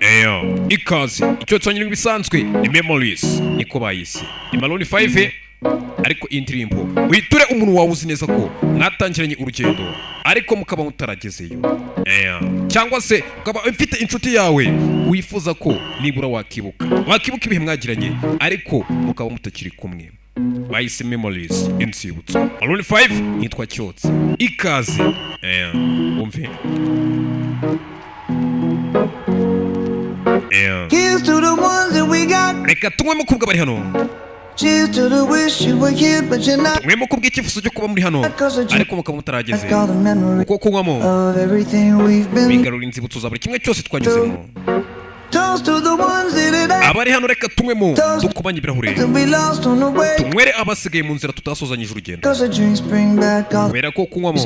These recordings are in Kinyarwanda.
Eyo, ikaze. Icyo twanyura ibisanzwe ni Memories, niko bayise, ni Maroon 5. Ariko iyi ndirimbo witure umuntu wawe uzi neza ko mwatangiranye urugendo ariko mukaba mutaragezeyo. Eya. Cyangwa se ukaba ufite inshuti yawe wifuza ko nibura wakibuka ibihe mwagiranye ariko mukaba mutakiri kumwe. Bayise Memories, inzibutso. Maroon 5, nitwa Cyotsi, ikaze. Eya, wumve. Eya. Here's to the ones that we got. Reka tunywemo kubwa bari hano. Cheers to the wish you were here, but you're not. Tunywemo kubw'icyifuzo cyo kuba muri hano ariko mukaba mutarageze. All the memory Kuko kunywamo of everything we've been. bigarura inzibutso za buri kimwe cyose twanyuzemo. Toast to the ones that it Abari hano, reka tunywemo, dukomanye ibirahure. that we lost on the way. Tunywere abasigaye mu nzira tutasozanyije urugendo. 'Cause the drinks bring back all Kubera ko kunywamo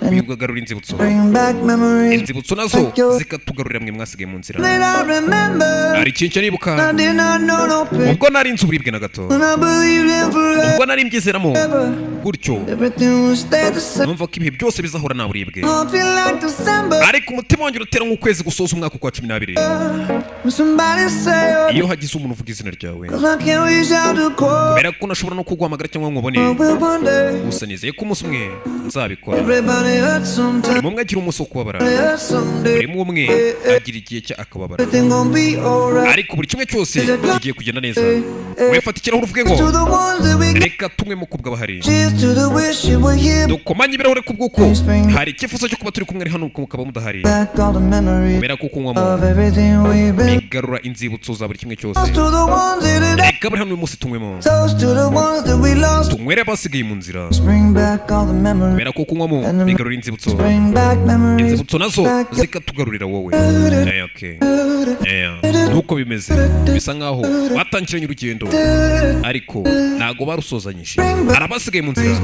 bigarura inzibutso. bring back memories Inzibutso nazo zikatugarurira mwe mwasigaye mu nzira. that I remember. Hari ikintu nibuka I did not know no pain ubwo nari nzi uburibwe na gato, when I believed in forever. ubwo nari mbyizeramo gutyo, Everything will stay the same. numva ko ibihe byose bizahora nta buribwe. I feel like December Ariko umutima wanjye uratera nk'ukwezi gusoza umwaka ukwa 12 when somebody say, oh, iyo hagize umuntu uvuga izina ryawe. 'Cause I can't reach out to call. Kubera ko nashobora no kuguhamagara cyangwa nkubone. I will one day. Gusa nizeye ko umunsi umwe nzabikora. Everybody hurts sometimes. Buri umwe agira umunsi wo kubabara. Hurts someday. Buri umwe agira igihe cye akababara. Everything gonna be alright. Ariko buri kimwe cyose kigiye kugenda neza. We fata ikirahure uvuge ngo To the ones that we got. reka tunywemo kubw'abahari. Cheers to the wish you were here. Dukomanye ibirahure kubw'uko hari icyifuzo cyo kuba turi kumwe ari hano mukaba mudahari. Back all the memories Kubera ko kunywamo of everything we've been. bigarura inzibutso za buri kimwe cyose. Toast to the ones that it Reka bari hano uyu munsi tunywemo. Toast to the ones that we lost. Tunywere abasigaye mu nzira. Bring back all the memories. Kubera ko kunywamo bigarura inzibutso. Bring back memories. Inzibutso nazo zikatugarurira wowe. Okay. Nuko bimeze, bisa nkaho batangiranye urugendo ariko ntago barusozanyije, hari abasigaye mu nzira.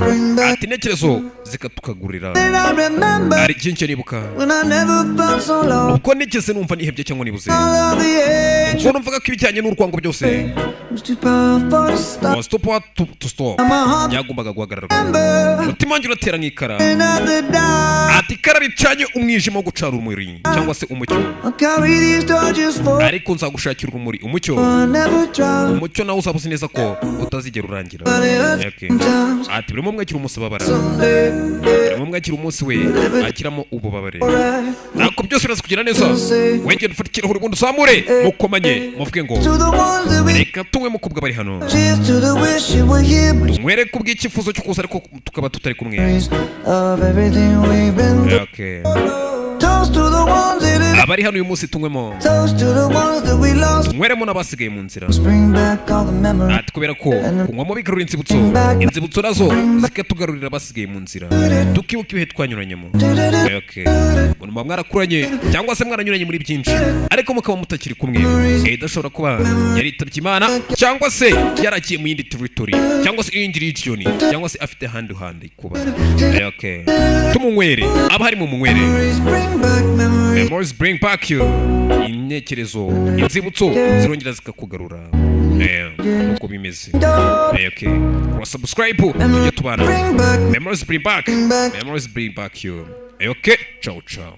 Ati intekerezo zikatukagurira. That I remember Hari byinshi nibuka when I never felt so low. ubwo nigeze numva nihebye cyangwa nibuze, All of the age ubwo numvaga ko ibijyanye n'urwango byose was too powerful to stop. Was too power to stop, My heart byagombaga guhagarara. remember Umutima wanjye uratera nk'ikara. another die. Ati ikara ricanye umwijima wo gucana urumuri cyangwa se umucyo. I'll carry these torches for Ariko nzagushakira urumuri, umucyo. I never drown. Umucyo nawe uzaba uzi neza ko utazigera urangira. But it hurts sometimes. Ati buri umwe agira umunsi ubabara. Someday, Buri umwe agira umunsi we agiramo ububabare. Alright. Ntabwo byose biraza kugenda neza. Wegera ufate ikirahure ubundi uzamure, mukomanye, muvuge ngo To the ones that we reka tunywe mukobwa bari hano. Cheers to the wish you were here, but Tunywere kubw'icyifuzo cyo kuza ariko tukaba tutari kumwe. memories of everything we've been through. Toast to the ones that it Abari hano uyu munsi tunywemo. Toast to the ones that we lost. Tunyweremo n'abasigaye mu nzira. Bring back all the memories. Ati kubera ko kunywamo bigarura inzibutso, inzibutso nazo zikatugarurira abasigaye mu nzira, tukibuka ibihe twanyuranyemo. Okay. Umuntu muba mwarakuranye cyangwa se mwaranyuranye muri byinshi ariko mukaba mutakiri kumwe, idashobora kuba yaritabye Imana cyangwa se yaragiye mu yindi territory cyangwa se iyindi region cyangwa se afite ahandi handi kuba. Okay. Tumunywere, aba hari mu munywere. Memories bring back memories. Memories bring back you, intekerezo, inzibutso zirongera zikakugarura. Nuko bimeze. Okay. Kora subscribe tujye tubana. Bring back Memories bring back, back. memories bring back you. Okay, ciao ciao.